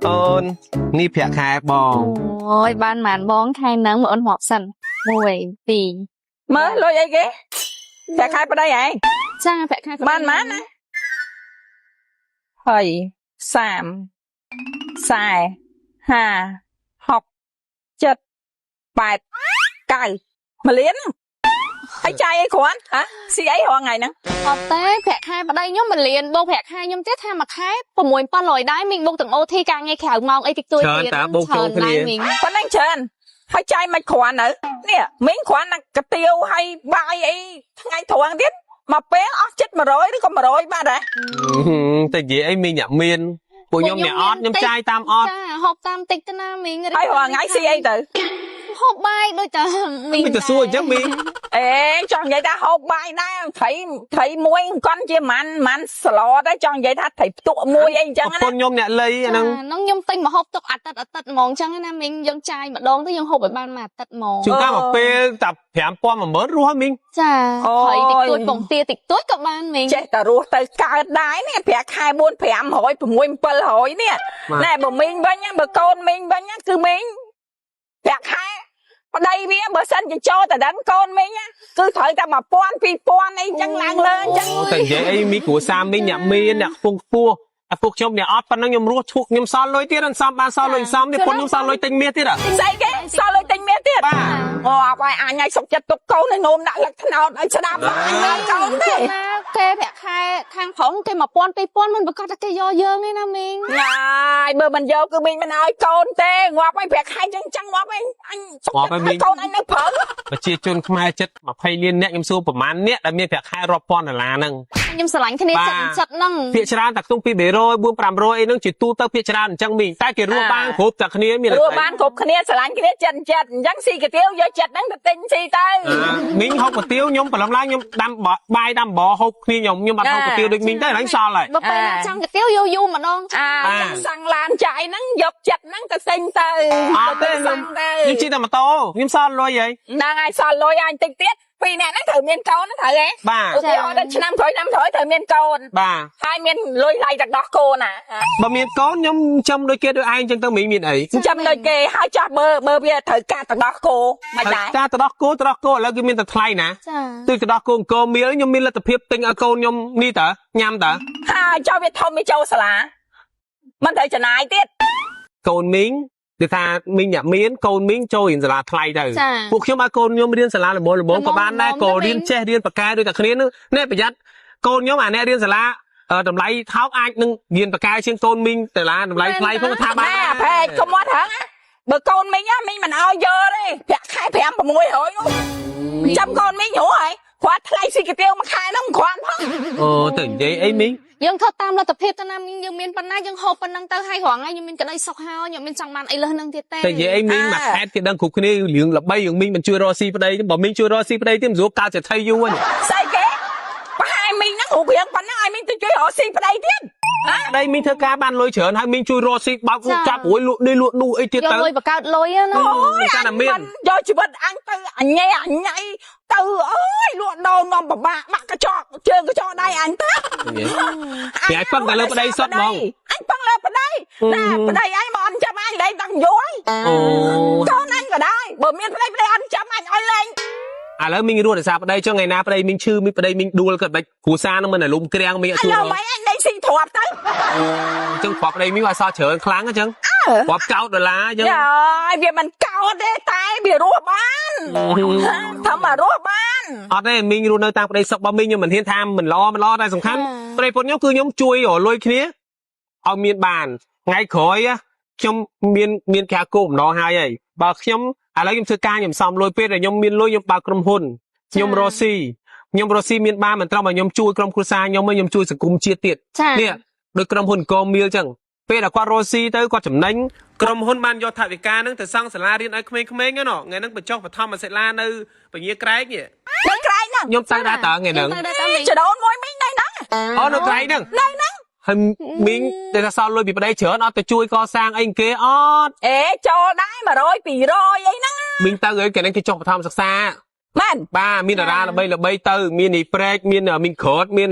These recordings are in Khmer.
អូននេះប្រាក់ខែបង អូយបានម៉ានបងខែហ្នឹងមកអូនរាប់សិន1 2 មើលលុយអីគេប្រាក់ខែប្តីឯង ចាប្រាក់ខែ បានម៉ានណាហើយ30 40 50 60 70 80 9មួយលានហើយចាយអីគ្រាន់ហ៎ស៊ីអីរាល់ថ្ងៃហ្នឹង អត់ទេប្រាក់ខែប្តីខ្ញុំ1លានបូកប្រាក់ខែខ្ញុំទៀតថាមួយខែ6700ដែរមីងបូកទាំង OT ការងារក្រៅម៉ោងអីតិចតួច ច្រើន ទៀត តាបូកចូលគ្នា ដែរមីង ប៉ុណ្ណឹងច្រើនហើយចាយមិនគ្រាន់នៅនេះមីងគ្រាន់តែកាទៀវហើយបាយអីថ្ងៃត្រង់ទៀតមកពេលអស់ចិត្ត100ឬក៏100បាត់ហ៎ តែនិយាយអីមីងអ្នកមានពួកខ្ញុំអ្នកអត់ខ្ញុំចាយតាមអត់ ចាហូបតាមតិចទៅណាមីង ហើយរាល់ថ្ងៃស៊ីអីទៅ ហូបបាយដូចតែមីង មិនទៅសួរអញ្ចឹងមីង អេចង់និយាយថាហូបបាយដែរត្រីត្រីមួយកន់ជាម៉ាន់ម៉ាន់ស្លដែរចង់និយាយថាត្រីផ្ទក់មួយអីអញ្ចឹងណា ប្រពន្ធខ្ញុំអ្នកលៃអាហ្នឹង ហ្នឹងខ្ញុំទិញមកហូបទុកអាទិត្យអាទិត្យហ្មងអញ្ចឹងណាមីងយើងចាយម្ដងទៅយើងហូបឲ្យបានមួយអាទិត្យហ្មង ជួនកាលមកពេលតែ5000 10000រស់ហ៎មីង ចាត្រីតិចតួចពងទាតិចតួចក៏បានមីង ចេះតែរស់ទៅកើតដែរនេះប្រាក់ខែ4 500 6 700នេះណែបើមីងវិញបើកូនមីងវិញគឺមីងប្រាក់ខែប្តីវាបើសិនជាចូលតែដឹងកូនមីងគឺត្រូវតែ1000 2000អីចឹងឡើងលើអញ្ចឹង អូតែនិយាយអីមីងគ្រួសារមីងអ្នកមានអ្នកខ្ពង់ខ្ពស់អាពួកខ្ញុំអ្នកអត់ប៉ុណ្ណឹងខ្ញុំរស់ឈក់ខ្ញុំសល់លុយទៀតអត់សំបានសល់លុយសំទៀតពុនខ្ញុំសល់លុយទិញមាសទៀតហ៎ ស្អីគេសល់លុយទិញមាសទៀត បាទ អូអបឲ្យអញឲ្យសុកចិត្តទុកកូនឲ្យនោមដាក់លឹកថ្នោតឲ្យស្ដាប់អញឲ្យកូនទេ ណាគេប្រាក់ខែខាងប្រុសគេ1000 2000មិនប្រកាសថាគេយកយើងទេណាមីង ណាយបើមិនយកគឺមីងមិនឲ្យកូនទេងាប់ហើយប្រាក់ខែចឹងចឹងងាប់ហើយអញសុក ងាប់ហើយមីង ឲ្យកូនអញនៅព្រឹង ប្រជាជនខ្មែរចិត្ត20លានអ្នកខ្ញុំសួរប្រហែលអ្នកដែលមានប្រាក់ខែរាប់ពាន់ដុល្លារហ្នឹង ខ្ញុំស្រឡាញ់គ្នា បាទ ចិត្តចិត្តហ្នឹង ភាគច្រើនតែខ្ទង់2 300 4 500អីហ្នឹងជាទូទៅភាគច្រើនអញ្ចឹងមីងតែគេរស់បានគ្រប់តែគ្នាមាន រស់បានគ្រប់គ្នាស្រឡាញ់គ្នាចិត្តចិត្តអញ្ចឹងស៊ីកាទៀវយកចិត្តហ្នឹងទៅទិញស៊ីទៅ មីងហូបកាទៀវខ្ញុំព្រលឹមឡើងខ្ញុំដាំបាយដាំបហូបគ្នាខ្ញុំខ្ញុំអត់ហូបកាទៀវដូចមីងទេឡើងសល់ហើយ បើពេលណាចង់កាទៀវយកយូរម្ដង អា បាទ ចឹងសាំងឡានចាយហ្នឹងយកចិត្តហ្នឹងទៅទិញទៅ អត់ទេខ្ញុំ សាំងទៅ ខ្ញុំជិះតែម៉ូតូខ្ញុំសល់លុយហី ហ្នឹងហើយសល់លុយអញតិចទៀតពីរអ្នកហ្នឹងត្រូវមានកូនណាត្រូវទេ បាទ ឧទាហរណ៍ដល់ឆ្នាំក្រោយឆ្នាំក្រោយត្រូវមានកូន បាទ ហើយមានលុយឡៃទឹកដោះគោណា បើមានកូនខ្ញុំចំដូចគេដូចឯងអញ្ចឹងទៅមីងមានអី ចាំដូចគេហើយចាស់បើបើវាត្រូវការទឹកដោះគោមិនដែរ ចាទៅដោះគោទៅដោះគោឥឡូវគេមានតែថ្លៃណា ចា ទិញទៅដោះគោអង្គមៀលខ្ញុំមានលទ្ធភាពទិញឲ្យកូនខ្ញុំនេះតើញ៉ាំតើ ហើយចុះវាធំវាចូលសាលាមិនត្រូវចំណាយទៀត កូនមីងគឺថាមីងអ្នកមានកូនមីងចូលរៀនសាលាថ្លៃទៅ ចា ពួកខ្ញុំឲ្យកូនខ្ញុំរៀនសាលាល្មមល្មមក៏បានដែរ ល្មមៗ ក៏រៀនចេះរៀនប៉ាកែដូចតែគ្នានឹងនេះប្រយ័ត្នកូនខ្ញុំអាអ្នករៀនសាលាតម្លៃថោកអាចនឹងរៀនប៉ាកែជាងកូនមីងសាលាតម្លៃថ្លៃផងក៏ថាបាន ណែ ដែរ អាផែកកុំមកថងណាបើកូនមីងណាមីងមិនឲ្យយកទេប្រាក់ខែ5 600នោះចាំកូនមីងហ៎ហើយគាត់ថ្លៃស៊ីកាទៀវមួយខែហ្នឹងមិនគ្រាន់ផង អូទៅនិយាយអីមីង យើងធ្វើតាមលទ្ធភាពទៅណាមីងយើងមានប៉ុណ្ណាយើងហូបប៉ុណ្ណឹងទៅហើយរាល់ថ្ងៃខ្ញុំមានក្តីសុខហើយខ្ញុំមានចង់បានអីលើសហ្នឹងទៀតទេ តែនិយាយអីមីងមួយខែគេដឹងគ្រប់គ្នារឿងល្បីរឿងមីងមិនជួយរកស៊ីប្តីទេបើមីងជួយរកស៊ីប្តីទេមិនស្រួលកើតសេដ្ឋីយូរហ្នឹង ស្អីគេប្រហែលមីងហ្នឹងរូបរាងប៉ុណ្ណឹងឲ្យមីងទៅជួយរកស៊ីប្តីទៀតហ៎ ប្តីមីងធ្វើការបានលុយច្រើនហើយមីងជួយរកស៊ីបោកចាប់រួយលក់នេះលក់នោះអីទៀត យក ទៅ លុយបង្កើតលុយណា អូយ តែ អញ មាន មិនយកជីវិតអញទៅអញញ៉ៃអញញ៉ៃទៅអើយលក់ដូរនាំពិបាកបាក់កញ្ចក់ជើងកញ្ចក់ដៃអញទៅ គេឲ្យពឹងតែលើប្តីសុទ្ធហ្មង អញពឹងលើប្តីណាប្តីអញមកអត់ចាំអញលែងតាំងយូរហើយ អូ កូនអញក៏ដែរបើមានប្តីប្តីអត់ចាំអញឲ្យលែង ឥឡូវមីងរស់ដោយសារប្តីចុះថ្ងៃណាប្តីមីងឈឺមីងប្តីមីងដួលគាត់បាច់គ្រួសារនឹងមិនអាលុំក្រាំងមីងអត់ អញ ជួយរក លើមិនអញលែងស៊ីទ្របទៅ អញ្ចឹងប្រាប់ប្តីមីងឲ្យសល់ច្រើនខ្លាំងអញ្ចឹងប្រាប់កោតដុល្លារអញ្ចឹង យ៉ាយវាមិនកោតទេតែវារស់បានធ្វើមករស់បាន អត់ទេមីងរស់នៅតាមប្តីសុខរបស់មីងខ្ញុំមិនហ៊ានថាមិនល្អមិនល្អតែសំខាន់ប្តីពុតខ្ញុំគឺខ្ញុំជួយរកលុយគ្នាឲ្យមានបានថ្ងៃក្រោយខ្ញុំមានមានគេហៅគោលបំណងហើយហើយបើខ្ញុំឥឡូវខ្ញុំធ្វើការខ្ញុំសំលុយពេលដែលខ្ញុំមានលុយខ្ញុំបើកក្រុមហ៊ុនខ្ញុំរកស៊ីខ្ញុំរកស៊ីមានបានមិនត្រឹមឲ្យខ្ញុំជួយក្រុមគ្រួសារខ្ញុំទេខ្ញុំជួយសង្គមជាតិទៀត ចា នេះដូចក្រុមហ៊ុនកមៀលចឹងពេលដែលគាត់រស់ស៊ីទៅគាត់ចំណេញក្រុមហ៊ុនបានយកថវិកាហ្នឹងទៅសង់សាលារៀនឲ្យក្មេងៗហ្នឹងណថ្ងៃហ្នឹងបញ្ចុះបឋមសិលានៅពញាក្រែកនេះ នៅក្រែងហ្នឹង ខ្ញុំទៅដែរតើថ្ងៃហ្នឹង ទៅដែរតើមីង ចដូនមួយមីងនៅហ្នឹង អូនៅក្រែកហ្នឹង នៅហ្នឹង ហើយមីងតែថាសល់លុយពីប្តីច្រើនអត់ទៅជួយកសាងអីគេអត់ អេចូលដែរ100 200អីហ្នឹង មីងទៅអីគេហ្នឹងគេចុះបឋមសិក្សា មែន បាទមានតារាល្បីល្បីទៅមាននេះប្រែកមានមីងក្រតមាន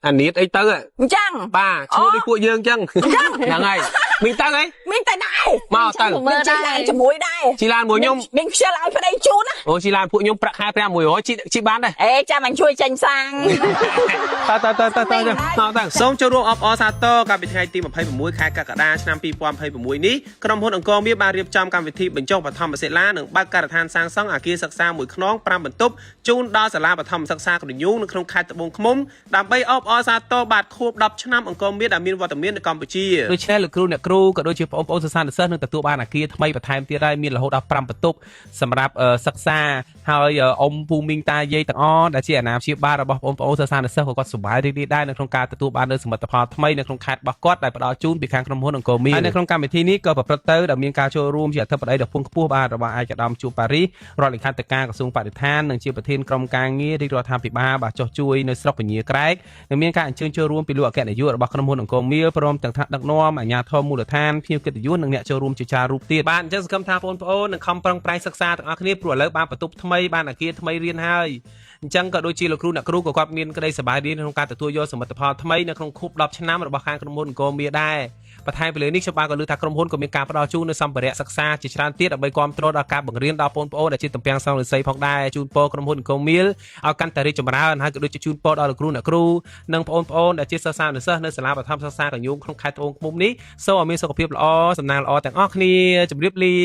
អានីតអីទៅ អញ្ចឹង បាទឈ្មោះដូចពួកយើងអញ្ចឹងហ្នឹងហើយមីងទៅអី មីងទៅដែរ មកទៅ មីងជិះឡានជាមួយដែរ ជីឡានមួយខ្ញុំ មីងខ្ជិលឲ្យប្តីជូនណា អូជីឡានពួកខ្ញុំប្រាក់ខែ500ជីជីបានដែរ អេចាំអញជួយចេញសាំង តើតើតើតើតើតើសូមចូលរួមអបអរសាទរកាលពីថ្ងៃទី26ខែកក្កដាឆ្នាំ2026នេះក្រុមហ៊ុនអង្គរមាសបានរៀបចំកម្មវិធីបញ្ចុះបឋមសិលានិងបើកការដ្ឋានសាងសង់អគារសិក្សាមួយខ្នង5បន្ទប់ជូនដល់សាលាបឋមសិក្សាក្រញូងនៅក្នុងខេត្តត្បូងឃ្មុំដើម្បីអបអរសាទរបាទខួប10ឆ្នាំអង្គរមាសដែលមានវត្តមាននៅកម្ពុជា ដូច្នេះលោកគ្រូអ្នកគ្រូក៏ដូចជាបងប្អូនសិស្សានុសិស្សនឹងទទួលបានអាគារថ្មីបន្ថែមទៀតហើយមានរហូតដល់5បន្ទប់សម្រាប់សិក្សាហើយអ៊ំពូមីងតាយាយទាំងអស់ដែលជាអាណាព្យាបាលរបស់បងប្អូនសិស្សានុសិស្សក៏គាត់សប្បាយរីករាយដែរនៅក្នុងការទទួលបាននូវសមិទ្ធផលថ្មីនៅក្នុងខេត្តរបស់គាត់ដែលផ្ដល់ជូនពីខាងក្រុមហ៊ុនអង្គរមាសហើយនៅក្នុងកម្មវិធីនេះក៏ប្រព្រឹត្តទៅដោយមានការចូលរួមជាអធិបតីដ៏ខ្ពង់ខ្ពស់បាទរបស់ឯកឧត្តមជួប៉ារីសរដ្ឋលេខាធិការក្រសួងបរិស្ថាននិងជាប្រធានក្រុមការងាររាជរដ្ឋាភិបាលបាទចុះជួយនៅស្រុកពញាក្រែក និងមានការអញ្ជើញចូលរួមពីលោកអគ្គនាយករបស់ក្រុមហ៊ុនអង្គរមៀលព្រមទាំងថ្នាក់ដឹកនាំអាជ្ញាធរមូលដ្ឋានភ្ញៀវកិត្តិយសនិងអ្នកចូលរួមជាច្រើនរូបទៀត បាទអញ្ចឹងសង្ឃឹមថាបងប្អូននឹងខំប្រឹងប្រែងសិក្សាទាំងអស់គ្នាព្រោះឥឡូវបានបន្ទប់ថ្មីបានអាគារថ្មីរៀនហើយអញ្ចឹងក៏ដូចជាលោកគ្រូអ្នកគ្រូក៏គាត់មានក្តីសប្បាយរីករាយក្នុងការទទួលយកសមិទ្ធផលថ្មីនៅក្នុងខួប10ឆ្នាំរបស់ខាងក្រុមហ៊ុនអង្គរមាសដែរបន្ថែមពីលើនេះខ្ញុំបាទក៏លើថាក្រុមហ៊ុនក៏មានការផ្ដល់ជូននូវសម្ភារៈសិក្សាជាច្រើនទៀតដើម្បីគាំទ្រដល់ការបង្រៀនដល់បងប្អូនដែលជាទំពាំងសងលិសីផងដែរជូនពរក្រុមហ៊ុនអង្គរមៀលឲ្យកាន់តែរីកចម្រើនហើយក៏ដូចជាជូនពរដល់លោកគ្រូអ្នកគ្រូនិងបងប្អូនដែលជាសិស្សានុសិស្សនៅសាលាបឋមសិក្សាកញ្ញូងក្នុងខេត្តត្បូងឃ្មុំនេះសូមឲ្យមានសុខភាពល្អសំណាងល្អទាំងអស់គ្នាជម្រាបលា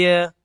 ។